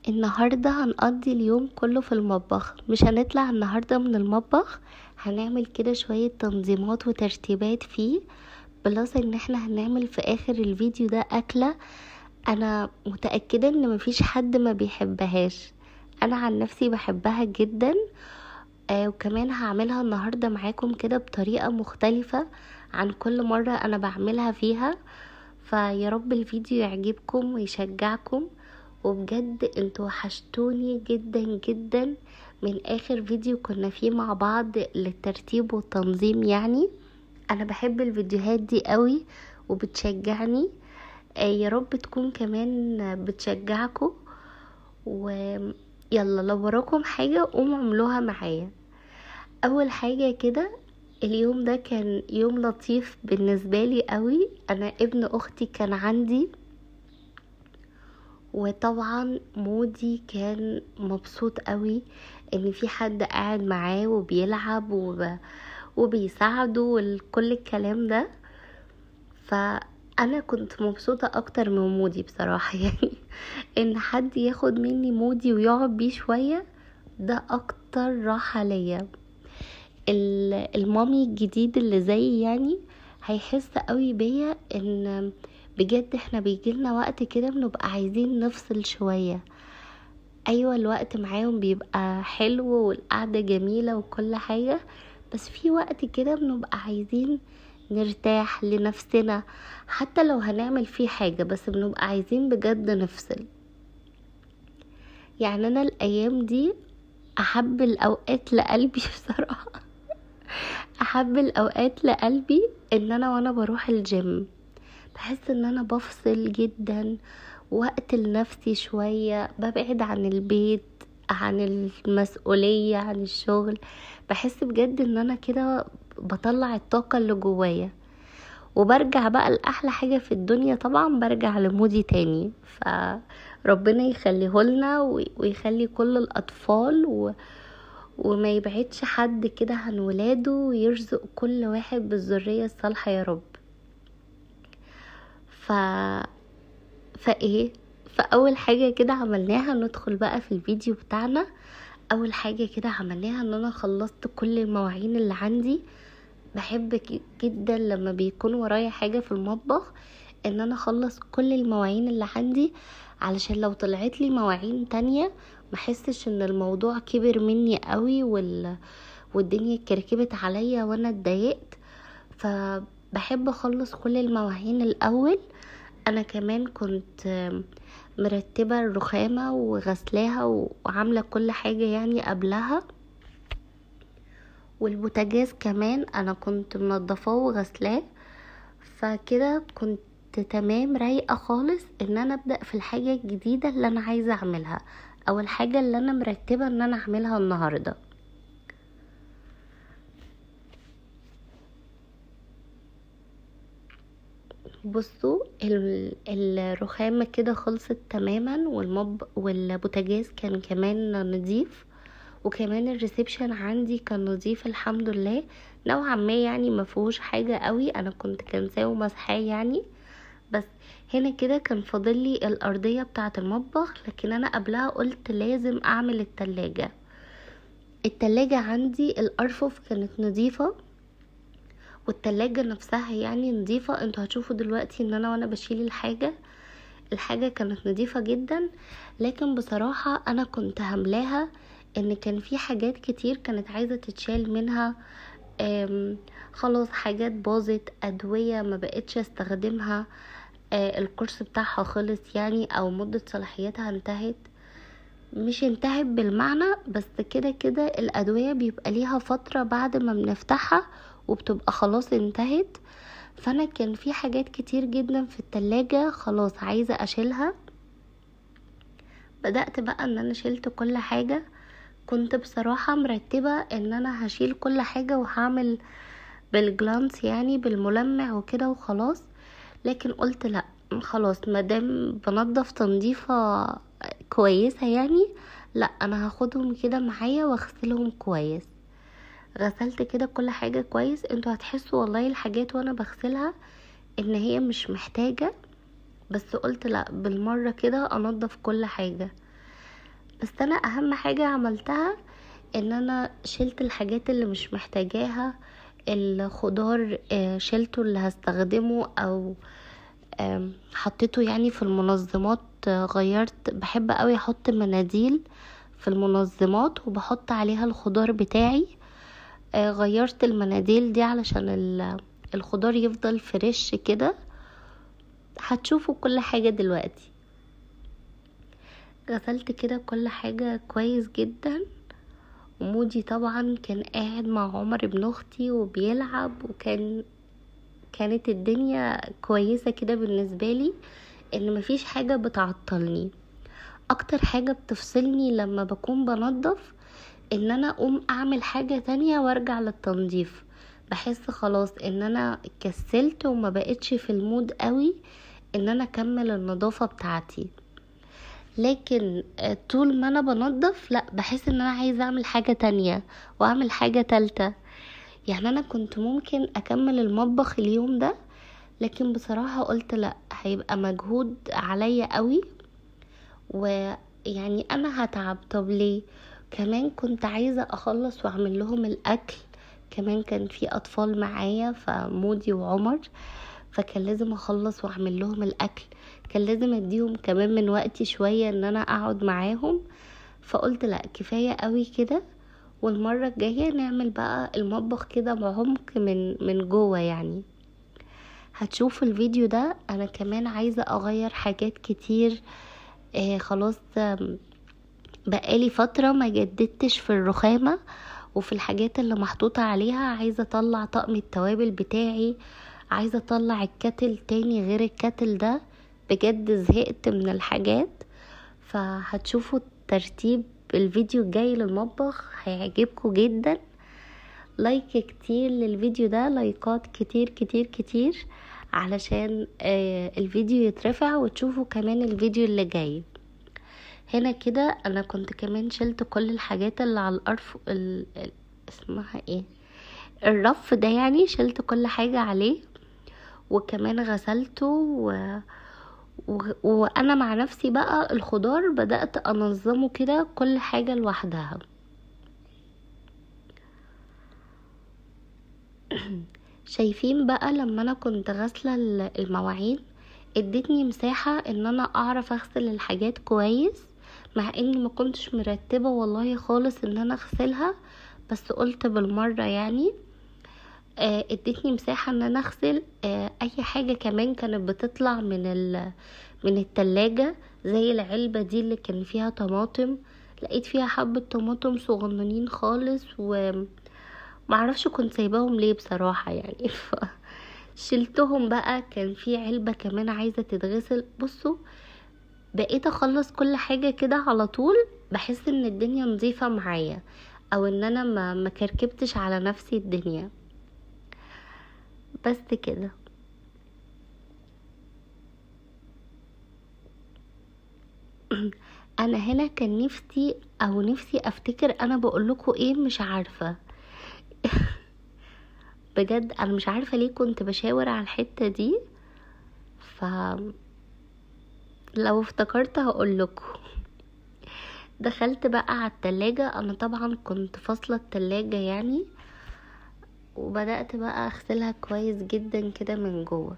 النهاردة هنقضي اليوم كله في المطبخ، مش هنطلع النهاردة من المطبخ. هنعمل كده شوية تنظيمات وترتيبات فيه، plus ان احنا هنعمل في اخر الفيديو ده اكلة انا متأكدة ان مفيش حد ما بيحبهاش. انا عن نفسي بحبها جدا، وكمان هعملها النهاردة معاكم كده بطريقة مختلفة عن كل مرة انا بعملها فيها. فيا رب الفيديو يعجبكم ويشجعكم، وبجد انتوا وحشتوني جدا جدا من اخر فيديو كنا فيه مع بعض للترتيب والتنظيم. انا بحب الفيديوهات دي قوي وبتشجعني، يا رب تكون كمان بتشجعكم. ويلا لو وراكم حاجة قوموا اعملوها معايا. اول حاجة كده، اليوم ده كان يوم لطيف بالنسبة لي قوي. انا ابن اختي كان عندي، وطبعا مودي كان مبسوط قوي ان في حد قاعد معاه وبيلعب وبيساعده وكل الكلام ده. فانا كنت مبسوطة اكتر من مودي بصراحة، ان حد ياخد مني مودي ويقعد بيه شوية، ده اكتر راحة ليا. المامي الجديد اللي زيي هيحس قوي بيا ان بجد احنا بيجيلنا وقت كده بنبقى عايزين نفصل شوية. ايوه الوقت معاهم بيبقى حلو والقعدة جميلة وكل حاجة، بس في وقت كده بنبقى عايزين نرتاح لنفسنا، حتى لو هنعمل فيه حاجة، بس بنبقى عايزين بجد نفصل. انا الايام دي احب الاوقات لقلبي بصراحة، احب الاوقات لقلبي ان انا وانا بروح الجيم بحس ان انا بفصل جدا، وقت لنفسي شوية، ببعد عن البيت، عن المسؤولية، عن الشغل. بحس بجد ان انا كده بطلع الطاقة اللي جوايا، وبرجع بقى لأحلى حاجة في الدنيا، طبعا برجع لمودي تاني. فربنا يخليه لنا ويخلي كل الأطفال وما يبعدش حد كده عن ولاده، ويرزق كل واحد بالذرية الصالحة يا رب. فإيه؟ فأول حاجة كده عملناها، ندخل بقى في الفيديو بتاعنا. أول حاجة كده عملناها إن أنا خلصت كل المواعين اللي عندي. بحب جدا لما بيكون ورايا حاجة في المطبخ إن أنا أخلص كل المواعين اللي عندي، علشان لو طلعت لي مواعين تانية ما احسش إن الموضوع كبر مني قوي والدنيا اتكركبت عليا وأنا اتضايقت. فبحب أخلص كل المواعين الأول. أنا كمان كنت مرتبة الرخامة وغسلاها وعاملة كل حاجة قبلها، والبوتاجاز كمان أنا كنت منظفاه وغسلاه. فكده كنت تمام رايقة خالص إن أنا أبدأ في الحاجة الجديدة اللي أنا عايزة أعملها، أو الحاجة اللي أنا مرتبة إن أنا أعملها النهاردة. بصوا الرخامة كده خلصت تماما، والبوتاجاز كان كمان نظيف، وكمان ال reception عندي كان نظيف الحمد لله نوعا ما، ما فيهوش حاجة قوي، انا كنت كنساه ومسحاه بس هنا كده كان فاضل لي الارضية بتاعة المطبخ، لكن انا قبلها قلت لازم اعمل التلاجة. التلاجة عندي الارفف كانت نظيفة، والتلاجة نفسها نظيفة. انتوا هتشوفوا دلوقتي ان انا وانا بشيل الحاجة كانت نظيفة جدا، لكن بصراحة انا كنت هملاها ان كان في حاجات كتير كانت عايزة تتشال منها. خلاص حاجات باظت، ادوية ما بقتش استخدمها، الكورس بتاعها خلص او مدة صلاحيتها انتهت. مش انتهت بالمعنى، بس كده كده الادوية بيبقى ليها فترة بعد ما بنفتحها وبتبقى خلاص انتهت. فانا كان في حاجات كتير جدا في التلاجة خلاص عايزة اشيلها. بدأت بقى ان انا شلت كل حاجة. كنت بصراحة مرتبة ان انا هشيل كل حاجة وهعمل بالجلانس بالملمع وكده وخلاص، لكن قلت لا خلاص مادام بنظف تنظيفة كويسة لا انا هاخدهم كده معايا واغسلهم كويس. غسلت كده كل حاجة كويس. انتوا هتحسوا والله الحاجات وانا بغسلها ان هي مش محتاجة، بس قلت لا بالمرة كده انظف كل حاجة. بس انا اهم حاجة عملتها ان انا شلت الحاجات اللي مش محتاجاها. الخضار شلته اللي هستخدمه او حطيته يعني في المنظمات. غيرت، بحب قوي احط مناديل في المنظمات وبحط عليها الخضار بتاعي. غيرت المناديل دي علشان الخضار يفضل فريش كده. هتشوفوا كل حاجة دلوقتي. غسلت كده كل حاجة كويس جدا. ومودي طبعا كان قاعد مع عمر ابن اختي وبيلعب، وكان كانت الدنيا كويسة كده بالنسبة لي، ان مفيش حاجة بتعطلني. اكتر حاجة بتفصلني لما بكون بنظف ان انا اقوم اعمل حاجة تانية وارجع للتنظيف. بحس خلاص ان انا كسلت وما بقتش في ال mood قوي ان انا اكمل النظافة بتاعتي. لكن طول ما انا بنظف لا، بحس ان انا عايزة اعمل حاجة تانية واعمل حاجة تالتة. يعني انا كنت ممكن اكمل المطبخ اليوم ده، لكن بصراحة قلت لا، هيبقى مجهود عليا قوي ويعني انا هتعب. طب ليه؟ كمان كنت عايزة اخلص واعمل لهم الاكل، كمان كان في اطفال معايا فمودي وعمر، فكان لازم اخلص واعمل لهم الاكل، كان لازم اديهم كمان من وقتي شوية ان انا اقعد معاهم. فقلت لا، كفاية قوي كده، والمرة الجاية نعمل بقى المطبخ كده بعمق من جوه. يعني هتشوفوا الفيديو ده. انا كمان عايزة اغير حاجات كتير. خلاص، بقالي فترة ما جددتش في الرخامة وفي الحاجات اللي محطوطة عليها. عايزة اطلع طقم التوابل بتاعي، عايزة اطلع الكتل تاني غير الكتل ده، بجد زهقت من الحاجات. فهتشوفوا ترتيب الفيديو الجاي للمطبخ هيعجبكم جدا. like كتير للفيديو ده، لايكات كتير كتير كتير علشان الفيديو يترفع وتشوفوا كمان الفيديو اللي جاي. هنا كده انا كنت كمان شلت كل الحاجات اللي على الارف، اسمها ايه، الرف ده، يعني شلت كل حاجة عليه، وكمان غسلته وانا مع نفسي بقى الخضار بدأت انظمه كده كل حاجة لوحدها. شايفين بقى لما انا كنت غاسلة المواعين ادتني مساحة ان انا اعرف اغسل الحاجات كويس، مع اني ما كنتش مرتبة والله خالص ان انا اغسلها، بس قلت بالمرة يعني. ادتني مساحة ان انا اغسل اي حاجة كمان كانت بتطلع من التلاجة، زي العلبة دي اللي كان فيها طماطم، لقيت فيها حبة طماطم صغننين خالص ومعرفش كنت سايباهم ليه بصراحة يعني. شلتهم بقى. كان في علبة كمان عايزة تتغسل. بصوا بقيت اخلص كل حاجة كده على طول، بحس ان الدنيا نظيفة معايا، او ان انا ما كركبتش على نفسي الدنيا. بس كده. انا هنا كان نفسي او نفسي افتكر انا بقول لكم ايه، مش عارفة بجد انا مش عارفة ليه كنت بشاور على الحتة دي، ف لو افتكرت هقول لكم. دخلت بقى على التلاجة، انا طبعا كنت فاصلة التلاجة يعني، وبدأت بقى اغسلها كويس جدا كده من جوه.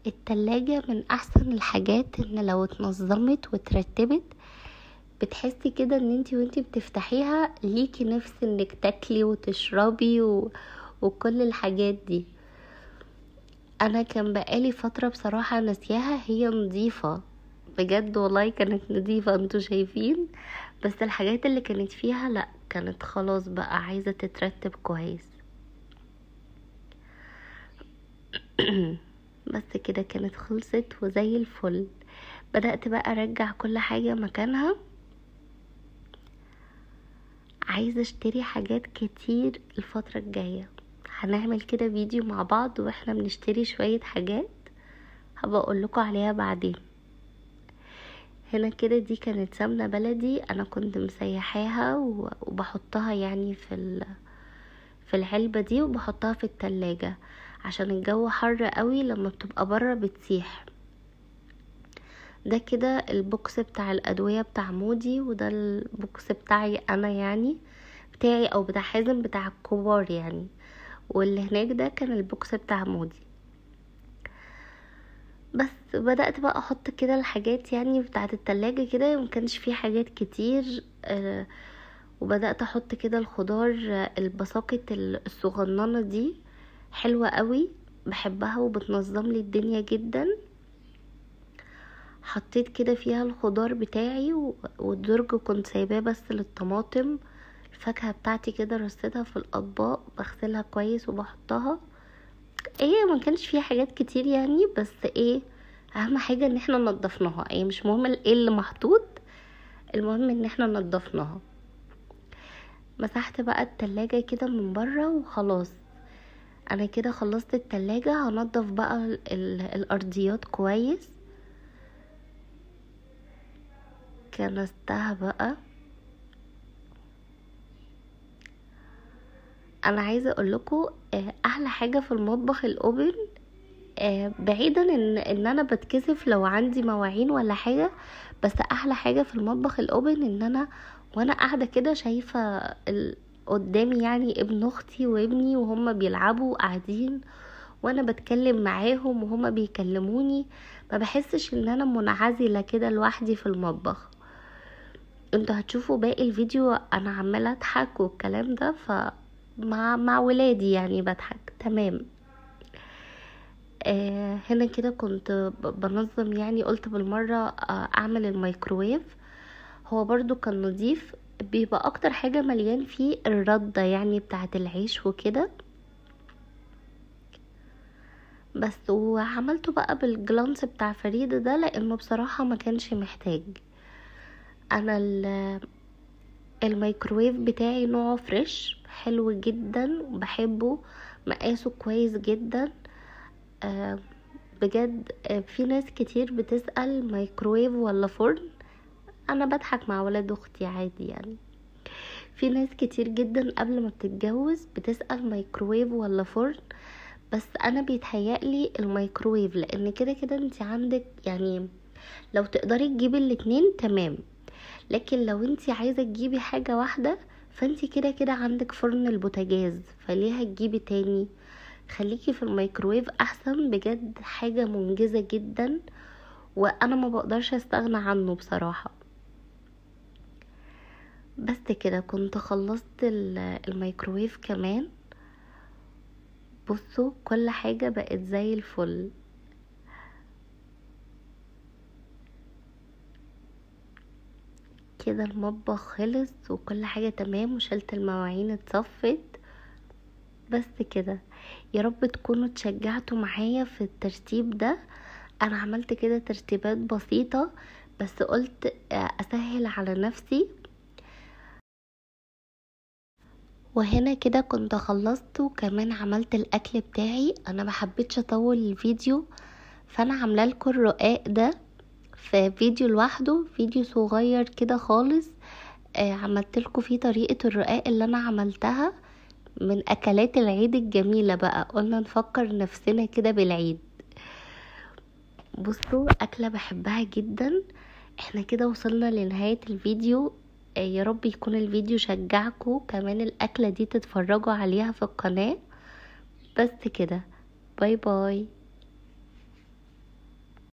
التلاجة من احسن الحاجات ان لو اتنظمت وترتبت بتحسي كده ان انتي وانتي بتفتحيها ليكي نفس انك تاكلي وتشربي وكل الحاجات دي. انا كان بقالي فترة بصراحة ناسياها، هي نظيفة بجد والله، كانت نظيفة انتوا شايفين، بس الحاجات اللي كانت فيها لا، كانت خلاص بقى عايزة تترتب كويس. بس كده كانت خلصت وزي الفل. بدأت بقى ارجع كل حاجة مكانها. عايزة اشتري حاجات كتير الفترة الجاية، هنعمل كده فيديو مع بعض واحنا بنشتري شوية حاجات هبقى اقول لكم عليها بعدين. هنا كده دي كانت سمنة بلدي انا كنت مسيحاها وبحطها يعني في العلبة دي، وبحطها في التلاجة عشان الجو حر قوي، لما بتبقى برا بتسيح. ده كده ال box بتاع الادوية بتاع مودي، وده ال box بتاعي انا يعني، بتاعي او بتاع حازم بتاع الكبار يعني، واللي هناك ده كان ال box بتاع مودي. بس بدأت بقى احط كده الحاجات يعني بتاعت التلاجة كده، ما كانش فيه حاجات كتير. وبدأت احط كده الخضار، البساقة الصغننة دي حلوة قوي، بحبها وبتنظم لي الدنيا جدا. حطيت كده فيها الخضار بتاعي، والدرج كنت سايباه بس للطماطم. الفاكهة بتاعتي كده رصيتها في الاطباق، بغسلها كويس وبحطها. ايه ما كانش فيها حاجات كتير يعني، بس ايه اهم حاجة ان احنا نضفناها، ايه مش مهم ايه اللي محطوط، المهم ان احنا نضفناها. مسحت بقى التلاجة كده من بره وخلاص، انا كده خلصت التلاجة. هنضف بقى الارضيات كويس، كنستها بقى. انا عايزه اقول لكم احلى حاجة في المطبخ الاوبن، بعيدا ان انا بتكسف لو عندي مواعين ولا حاجة، بس احلى حاجة في المطبخ ال open ان انا وانا قاعدة كده شايفه قدامي يعني ابن اختي وابني وهم بيلعبوا قاعدين، وانا بتكلم معاهم وهما بيكلموني، ما بحسش ان انا منعزله كده لوحدي في المطبخ. انتوا هتشوفوا باقي الفيديو انا عماله اضحك والكلام ده، فمع ولادي يعني بضحك تمام. هنا كده كنت بنظم يعني، قلت بالمرة اعمل الميكروويف. هو برضو كان نظيف، بيبقى اكتر حاجة مليان فيه الردة يعني بتاعة العيش وكده بس. وعملته بقى بالجلانس بتاع فريدة ده، لانه بصراحة ما كانش محتاج. انا الميكروويف بتاعي نوعه فريش، حلو جدا وبحبه، مقاسه كويس جدا. بجد في ناس كتير بتسأل مايكروويف ولا فرن، انا بضحك مع ولاد اختي عادي يعني. في ناس كتير جدا قبل ما بتتجوز بتسأل مايكروويف ولا فرن، بس انا بيتهيألي الميكروويف، لان كده كده انت عندك يعني لو تقدري تجيبي الاتنين تمام، لكن لو انت عايزة تجيبي حاجة واحدة فانت كده كده عندك فرن البوتاجاز، فليه هتجيبي تاني؟ خليكي في الميكروويف احسن، بجد حاجة منجزة جدا، وانا ما بقدرش استغنى عنه بصراحة. بس كده كنت خلصت الميكروويف كمان. بصوا كل حاجة بقت زي الفل. كده المطبخ خلص وكل حاجة تمام، وشلت المواعين اتصفت. بس كده، يا رب تكونوا اتشجعتوا معايا في الترتيب ده. انا عملت كده ترتيبات بسيطة، بس قلت اسهل على نفسي. وهنا كده كنت خلصت، وكمان عملت الاكل بتاعي. انا ما حبيتش اطول الفيديو، فانا عامله لكم الرقاق ده في فيديو لوحده، فيديو صغير كده خالص. عملت لكم فيه طريقه الرقاق اللي انا عملتها من اكلات العيد الجميلة بقى، قلنا نفكر نفسنا كده بالعيد. بصوا اكله بحبها جدا. احنا كده وصلنا لنهاية الفيديو، يا رب يكون الفيديو شجعكم كمان الاكلة دي تتفرجوا عليها في القناة. بس كده، bye bye.